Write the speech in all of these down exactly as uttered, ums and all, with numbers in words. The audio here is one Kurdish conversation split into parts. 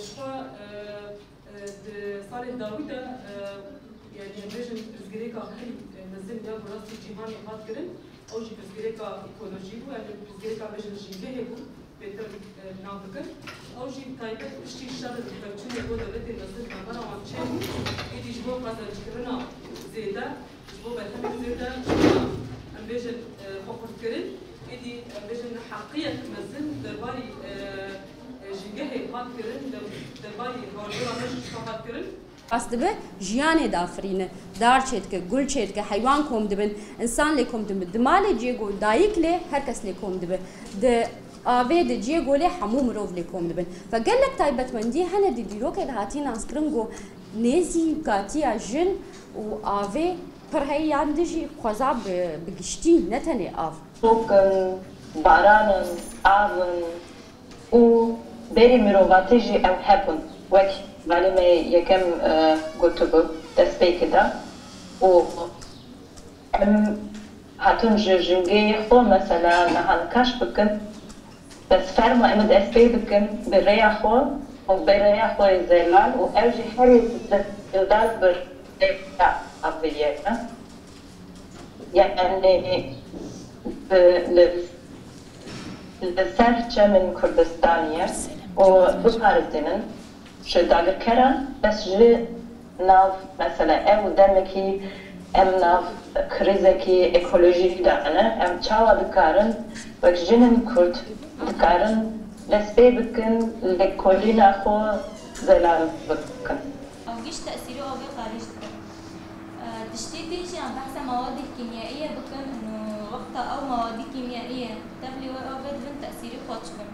Ji xwe, e, e, di salên dawî de, e, yanî em bêjin pirsgirêka herî, e, mezin ya ku rastî cîhanê hat kirin, ew jî pirsgirêka ekolojî bû, em ê pirsgirêka bêjin jîngehê bû, bêtir, e, nav bikin. Ew jî taybet piştî şer û pevçûnê bo dewletên mezin navbera wan çêbû, êdî ji bo qezencikirina zêde, ji bo berhemên zêde, em bêjin, e, xwe kurtkirin, êdî em bêjin heqiyek mezin derbarî, e, e, jîngehê hat kirin, de-, derbarî hardora me jî ji xwe hat kirin. Rast dibe, jiyanê dafirîne, dar çêdike, gul çêdike, heywan kom dibin, însan lê kom dibin. Di malê ciyê ku dayik lê, her kes lê kom dibe. Di avê de ciyê ku lê hemû mirov lê kom dibin. Ve gelek taybetmendiyê hene di dîrokê de hatî naskirin ku nêzîkatiya jin û avê pir heye yan dijî xweza bi, bi giştî, ne tenê av. Tok in, baran in, av in û berî mirovatî jî ew hebûn. Wek malê me yekem, e, gotibû destpêkê de û em hatin ji jingê xwe mesela niha nikaş bikin, bes fermo em ê dest pê bikin bi rêya xwe û bi rêya xwe yê zelal û ew jî herî zelal bi rêya avê ye. Yanî bi, li, li ser çemên Kurdistanê ye û biparêzînin ji dagirkeran, bes ji nav, mesela ew demekî em nav krîzekî ekolojîk de ne, em çawa dikarin wek jinên Kurd dikarin dest pê bikin, lêkolîna xwe zelal bikin. Ew giş tesîrê avê xarîc dike. E, tiştê din jî em behsa mawadê kîmyayî ye bikin, û wexta ew mawadê kîmyayî ye tevlî wê avê dibin tesîrê xwe çi bin.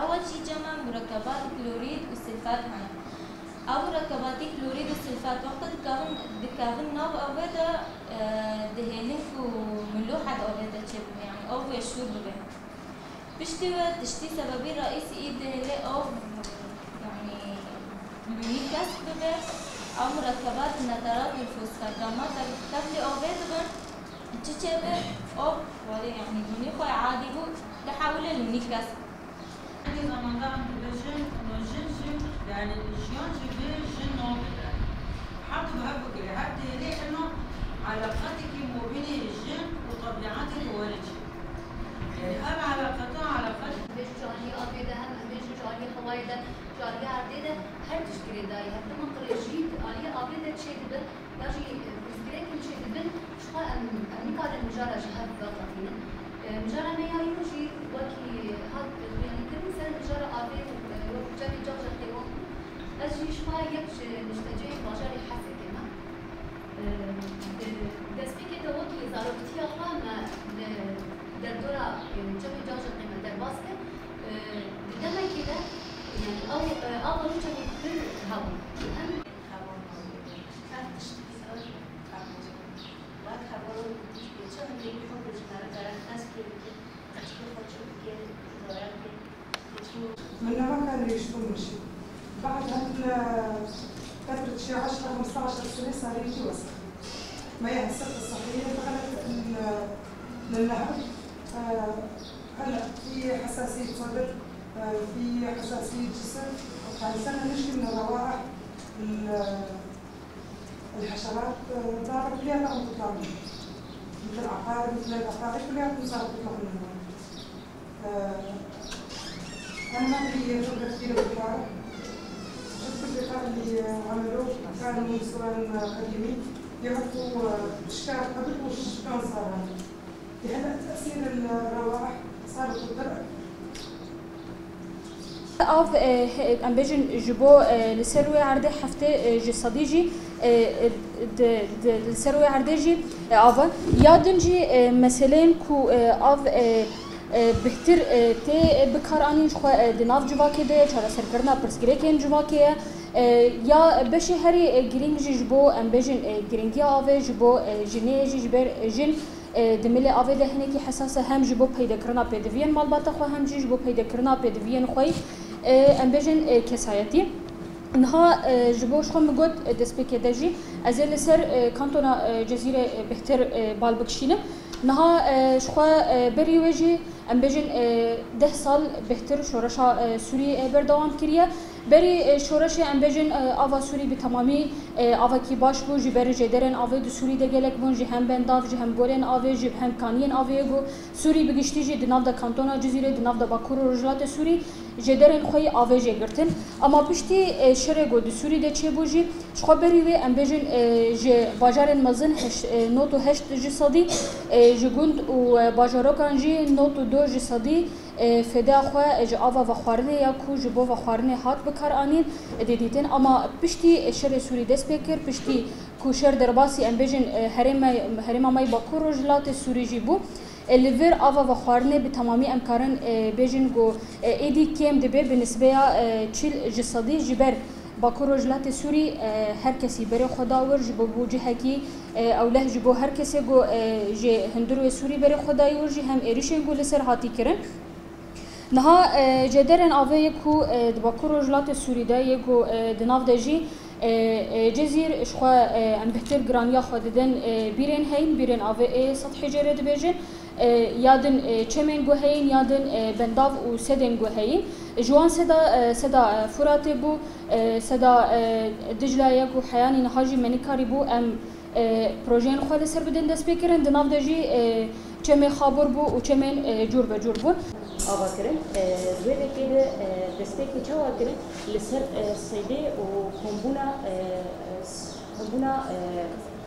Ewil jî cema murekebat klorîd û silfat hene. Ew murekebatê klorîd û silfat wexta dikevin, dikevin nav avê de, e, dihêlin ku milûhet avê de çêbibe, yanî av wê şûr bibe. Piştî wê tiştî sebebî reîsî î dihêlê av, yanî lûnî kesk bibe, ew murekebat neterat û fosfat dema tev-, tevlî avê dibin, çi çêbe, av, walê, yanî lûnî xwe adî bû, dihewile lûnî kesk. Di zamanda em dibêjin, û jin jî, yanî jiyan jî bê jin nabide. Her du bi hev bigire, her dihêlê ina eleqatekî mobînê jin û tebîetê bi werê çê. Yanî ev eleqeta, eleqet. Em bêjin ji aliyê avê de hem, em bêjin ji aliyê hewayê de, ji aliyê erdê de her tişt girêdayî heye. Dema qirêjî di aliyê avê de çêdibe, ya jî, e, pirsgirêkên çêdibin, ji xwe em, em nikarin mijara ji hev veqetînin. E, mijara me ya îro jî wekî hat xuyanîkirin ser mijara avê û, e, wekî çavê Cavcavê wan bû. Ez jî ji xwe yek ji niştecihên bajarê Hesekê me. Di destpêkê de wekî zaroktiya xwe me li derdora, e, çemê Cavcaqê me derbas kir. E, di demekê de, yanî ew, e, ava rûçekê pir hebû. Em ev tişt zor wek hevalên dî çi hindê wî hukm ji me re derek qez kê bike, qeçkê xwe çi bike, dore bike. Min nema kar nivîştbûn min jî. بعد هن فترة شي عشرة خمستاشر سنة صار يجي وسخ. ما يحسب الصحية فقالت إن، إن لها، آه، هلأ في حساسية صدر، آه، في حساسية جسم، وكان سنة نشكي من الروائح ال-، الحشرات، آه، ضارت كلياتها عم تطلع منه. مثل العقارب، مثل العقارب، كلياتهم صارت تطلع منه. آه، أنا ما في خبرة كثيرة بالحارة. شفت البقاع اللي عملوه كانوا من سوان قديمين، يعرفوا، آه، إيش كان قبل وإيش كان صار هلا. لهلا تأثير الروائح صارت تتضرر. Av, e, he-, em bêjin ji bo, e, li ser wê erdê heftê, e, ji sedî jî, e, e, di, di, li ser wê erdê jî, e, av e. Ya din jî, e, meseleyên ku, e, av, e, e, bihtir, e, tê, e, bikaranîn ji xwe, e, di nav civakê de çareserkirina pirsgirêkên civakê ye. E, ya beşê herî, e, girîng jî ji bo, em bêjin, e, girîngiya avê ji bo, e, jinê ye jî ji ber, e, jin e, di milê avê de hinekî hesas e, hem ji bo peydekirina pêdiviyên malbata xwe, hem jî ji bo peydekirina pêdiviyên xwe yî, e, em bêjin, e, kesayetî. Niha, e, ji bo ji xwe min got, e, destpêkê de jî ez ê li ser, e, kantona, e, Cezîrê, e, bihtir, e, bal bikişînim. Niha, e, ji xwe, e, berî wê jî em bêjin, e, deh sal bihtir şoreşa, e, Sûriyê, e, berdewam kiriye. Berî e, şoreşê em bêjin e, ava Sûrî bi temamî e, avekî baş bû, ji ber jêderên avê di Sûrî de gelek bûn, ji hem bendav, ji hem golên avê, ji hem kaniyên avê ku Sûrî bi giştî jî di nav de kantona Cizîrê, di nav de Bakur û Rojhilatê Sûrî jêderên xwe yî avê jê girtin. Ama piştî e, şerê ku di Sûrî de çêbû jî, ji xwe berî wê em bêjin e, ji bajarên mezin heşt- e, nod û heşt ji sedî, e, ji gund û e, bajarokan jî nod û du ji sedî e, fêda xwe e, ji ava vexwarinê ya ku ji bo vexwarinê hat bi kar anîn, e, dê dîtin. Ama piştî e, şerê Sûrî dest pê kir, piştî ku şer derbasî em bêjin e, herême- herêma me yê Bakur Rojhilatê Sûrî jî bû. E, li vir ava vexwarinê bi temamî em karin e, bêjin ku e, êdî kêm dibe bi nisbeya e, çil ji sedî ji ber Bakur Rojhilatê Sûrî e, her kesî berê xwe da wir ji bo bû cihekî e, ewleh ji bo her kesê ku e, ji hundir wê Sûrî berê xwe dayî wir jî hem êrîşên ku li ser hatî kirin. Niha e, jêderên avê yê ku e, di Bakur Rojhilatê Sûrî de yê ku e, di nav de jî e, e, Cizîr ji xwe e, em bihtir giraniya xwe didin e, bîrên heyn, bîrên avê ê sed hêcêrê dibêjin. E, ya din e, çemên ku heyîn, ya din e, bendav û sedên ku heyîn. Ji wan seda, e, seda e, Furatê bû, e, seda e, Dicleyê ku heyanî niha jî me nikarîbû em e, projeyên xwe li ser bidin destpêkirin. Di nav de jî e, çemê Xabûr bû û çemên e, cûr be cûr bûn. Ava kirin. E, di wê dekê de e, destpêkê çawa kirin? Li ser e, seydê û kombûna e, e, s- kombûna e,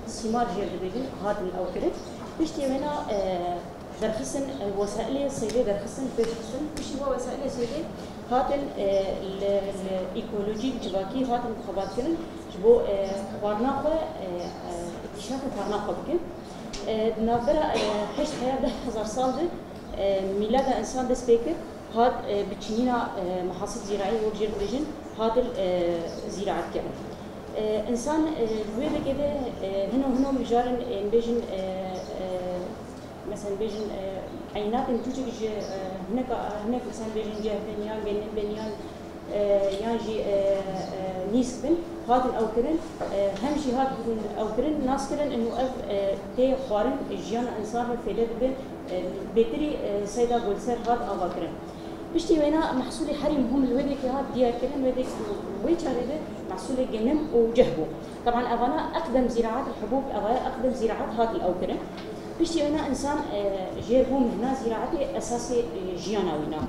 sîmar jêr dibêjin hatin ew kirin. Piştî wêna e, derxistin, e, wesaîlê seydê derxistin, pêşxistin. Piştî vê wesaîlê seydê hatin e, li, li ekolojî civakî hatin xebatkirin. Ji bo e, xwarina xwe, e, e, înkişafê xwarina xwe bikin. E, di navbera e, heşt heya deh hezar sal de e, mîlada însan dest pê kir, hat e, bi çinîna e, mehasib zîraî wek jê dibêjin, hatin e, zîraet kirin. E, însan e, li wê dekê de e, hino hino mijarin, em bêjin, e, e, Mesela bêjin e, eynatên tûçek ji e, hineka, hinek mesela bêjin ceh bin yan genim bin yan e, yan jî e, e, nîsk bin, hatin ew kirin, e, hem jî hatin ew kirin, nas kirin, û ev e, tê xwarin jiyana însan re fêde dibin, e, bêtirî e, seyda gulser hat ava kirin. Piştî wêna mehsûlê herî muhim li wê dekê hat diyar kirin, wê dek wê çarê de mehsûlê genim û ceh bû. Teban evana eqdem zîraet, hubûb, evaya eqdem zîraet hatin ew kirin. Piştî wêna însan e, jêr bû mihna zîraetê esasê e, jiyana wî na.